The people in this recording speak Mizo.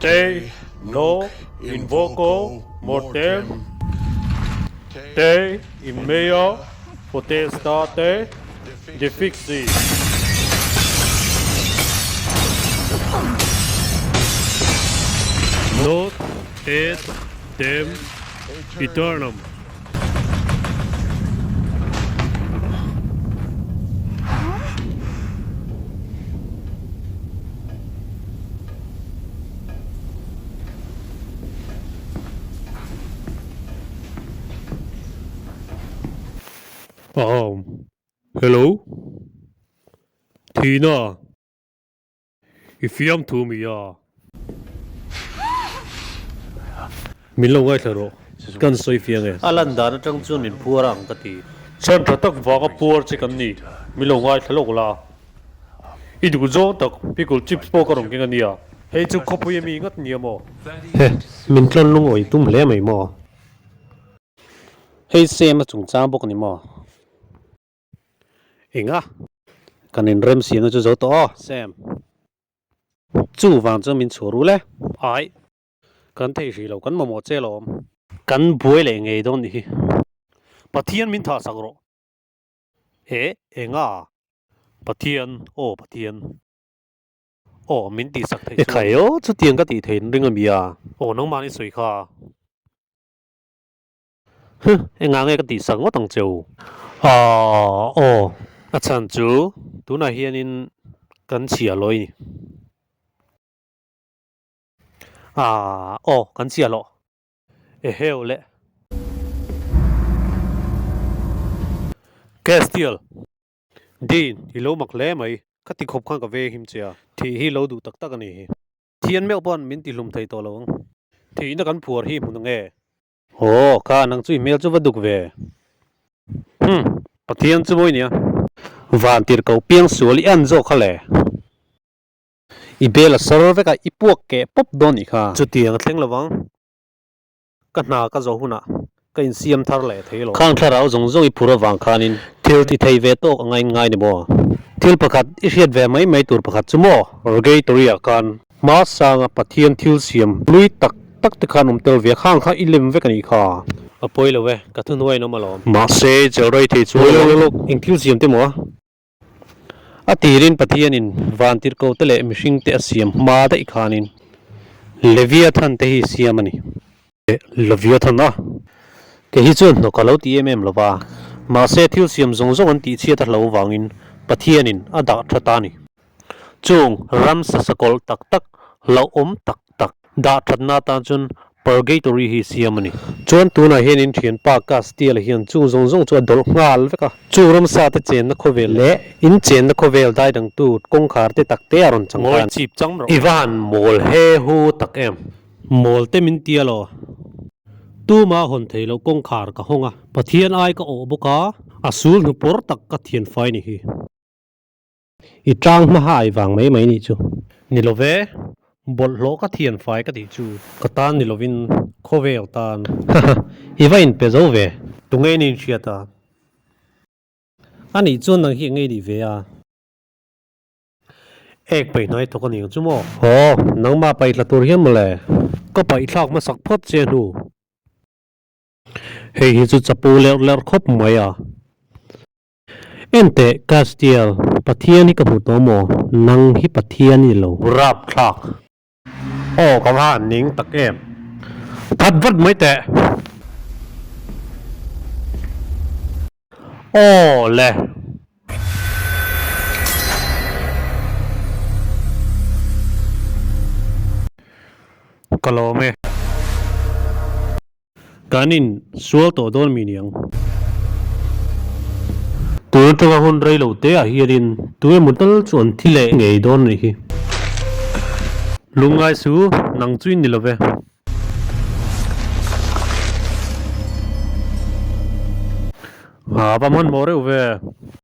Te no invoco mortem te in mea potestate defixi. Nunc et in aeternum. Um, hello? Tina, i fiam thu mi a. Min lo ngaithla rawh, kan sawi fiang e. A lan dan atang chuan min phuar ang ka ti. Chhan tha tak vanga puar che kan ni, min lo ngaithla lawk la. I duh zawng tak pickle chips pawh ka rawn keng a nia. Hei chu khawpui a mi ngat nia maw? He, min tlawn lungawi tum hle mai maw? Hei Sam a chungchang bawk a ni maw? Enga? Kan inrem siamna chu zo tawh aw, Sam. Chuvang chuan min chhuah ru le. Ai, kan thei hrih lo, kan mamawh che lawm. Kan buai leh ngei dawn nih hi. Pathian min thah sak rawh. E, enga? Pathian, aw Pathian. Aw, min tih sak theih E chuan. khai aw, chutiang ka tih theihin ring a mi a. Aw, nangmah ni sawi kha. Huh, engah nge ka tih sak ngawt ang che u? Aw, aw, a chhan chu tunah hianin kan chhia lawi ni. Aw, aw, kan chhia lawh. Eheu le. Castiel, Dean, i lo mak hle mai. Ka ti khawp khan ka veng him che a. Thih hi lo duh tak tak a ni hi. Thian meuh pawn min tihlum thei tawh lo ang. Thihna kan phuar hi hmun ange. Aw, kha nang chu i hmel chu va duk ve. Hum, Pathian chu mawi nia. Van tir ko piang sual i an zawk kha le. I bel a sar vek a, i puak keh pawp dawn nih kha. Chutiang a thleng lovang. Ka hna ka zawh hunah ka insiam thar leh thei lo. Khang thlarau zawng zawng i phur avang khanin thil ti thei ve tawk a ngain ngai ni maw? Thil pakhat i hriat ve mai mai tur pakhat chu maw? Purgatory-ah khan hma sanga Pathian thil siam hlui tak tak te khan awm tel ve a, khang kha i lem vek a nih kha. A pawi lo e, ka thuhnuai in awm alawm. Mahse, chel rei thei chu a lo lawk. Eng thil siam te maw? A tirin Pathianin vantirhko te leh mihring te a siam hma daih khanin Leviathan te hi siam a ni. Leviathan a? Kei hi chuan hnawk a lo ti em em lo va, mahse thil siam zawng zawng an tihchhiat a hlo vangin Pathianin a dah tha ta a ni. Chung ramsa sakawlh tak tak hlauhawm tak tak dah thatna atan chuan Purgatory hi siam a ni. Chuan tunah hian in thianpa Castiel hian chung zawng zawng chu a dawlh nghal vek a. Chung ramsa te chenna khawvel leh in chenna khawvel dai dangtu kawngkhar te tak te a rawn chang ta a ni. I va han mawl he hu tak em? Mawl te min tia lo. Tuma hawn thei loh kawngkhar ka hawng a. Pathian ai ka awh bawk a, a sul hnu pawr tak ka thianfai ni hi. I tang hma hai vang mai mai nih chu. Ni lo ve, bawlhhlawh ka thian fai ka tih chu. Ka tan ni lovin khawvel tan. Haha, i va inpe zo ve. Tunge ni inhriat a? A nih chuan nang hi engei nih ve a? Ek paih hnai thawk a ni ang chu maw? Aw, nangmah paih tla tur hian mawle. Ka paih thlak hmasak phawt che hnu. Hei hi chu chapo lerh lerh khawp mai a. Enteh, Castiel, Pathian hi ka hmu tawh maw? Nang hi Pathian i ni lo. Rapthlak. Aw, ka va han ning tak em. That vat mai teh. Aw le. Ka lawm e. Kan in sual tawh dawn mi niang. Tun atanga hun rei lo te ah hianin tu emaw tal chu an thi leh ngei dawn anih hi. Lungngai su, nang chu in ni lo ve. A va hmanhmawh reuh ve.